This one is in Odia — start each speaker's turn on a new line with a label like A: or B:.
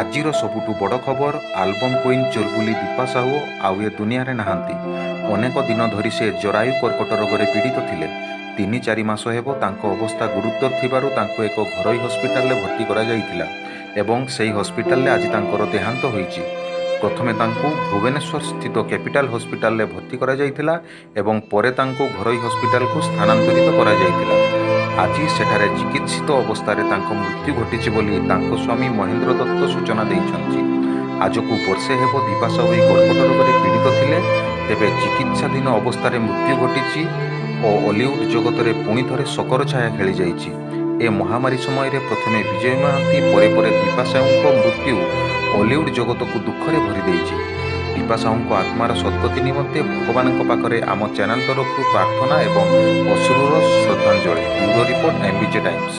A: ଆଜିର ସବୁଠୁ ବଡ଼ ଖବର, ଆଲବମ୍ କୁଇନ୍ ଚୁଲବୁଲି ଦୀପା ସାହୁ ଆଉ ଏ ଦୁନିଆରେ ନାହାନ୍ତି। ଅନେକ ଦିନ ଧରି ସେ ଜରାୟୁ କର୍କଟ ରୋଗରେ ପୀଡ଼ିତ ଥିଲେ। 3-4 ମାସ ହେବ ତାଙ୍କ ଅବସ୍ଥା ଗୁରୁତର ଥିବାରୁ ତାଙ୍କୁ ଏକ ଘରୋଇ ହସ୍ପିଟାଲରେ ଭର୍ତ୍ତି କରାଯାଇଥିଲା ଏବଂ ସେହି ହସ୍ପିଟାଲରେ ଆଜି ତାଙ୍କର ଦେହାନ୍ତ ହୋଇଛି। ପ୍ରଥମେ ତାଙ୍କୁ ଭୁବନେଶ୍ୱର ସ୍ଥିତ କ୍ୟାପିଟାଲ ହସ୍ପିଟାଲରେ ଭର୍ତ୍ତି କରାଯାଇଥିଲା ଏବଂ ପରେ ତାଙ୍କୁ ଘରୋଇ ହସ୍ପିଟାଲକୁ ସ୍ଥାନାନ୍ତରିତ କରାଯାଇଥିଲା। ଆଜି ସେଠାରେ ଚିକିତ୍ସିତ ଅବସ୍ଥାରେ ତାଙ୍କ ମୃତ୍ୟୁ ଘଟିଛି ବୋଲି ତାଙ୍କ ସ୍ୱାମୀ ମହେନ୍ଦ୍ର ଦତ୍ତ ସୂଚନା ଦେଇଛନ୍ତି। ଆଜକୁ ବର୍ଷେ ହେବ ଦୀପା ସାହୁ ଏହି କର୍କଟ ରୋଗରେ ପୀଡ଼ିତ ଥିଲେ। ତେବେ ଚିକିତ୍ସାଧୀନ ଅବସ୍ଥାରେ ମୃତ୍ୟୁ ଘଟିଛି ଓ ଅଲିଉଡ୍ ଜଗତରେ ପୁଣି ଥରେ ଶୋକର ଛାୟା ଖେଳିଯାଇଛି। ଏ ମହାମାରୀ ସମୟରେ ପ୍ରଥମେ ବିଜୟ ମହାନ୍ତି, ପରେ ପରେ ଦୀପା ସାହୁଙ୍କ ମୃତ୍ୟୁ ଅଲିଉଡ୍ ଜଗତକୁ ଦୁଃଖରେ ଭରି ଦେଇଛି। ଦୀପା ସାହୁଙ୍କ ଆତ୍ମାର ସଦ୍ଗତି ନିମନ୍ତେ ଭଗବାନଙ୍କ ପାଖରେ ଆମ ଚ୍ୟାନେଲ ତରଫରୁ ପ୍ରାର୍ଥନା ଏବଂ ଅଶ୍ରୁର ଶ୍ରଦ୍ଧାଞ୍ଜଳି। Bureau report, MBJ Times.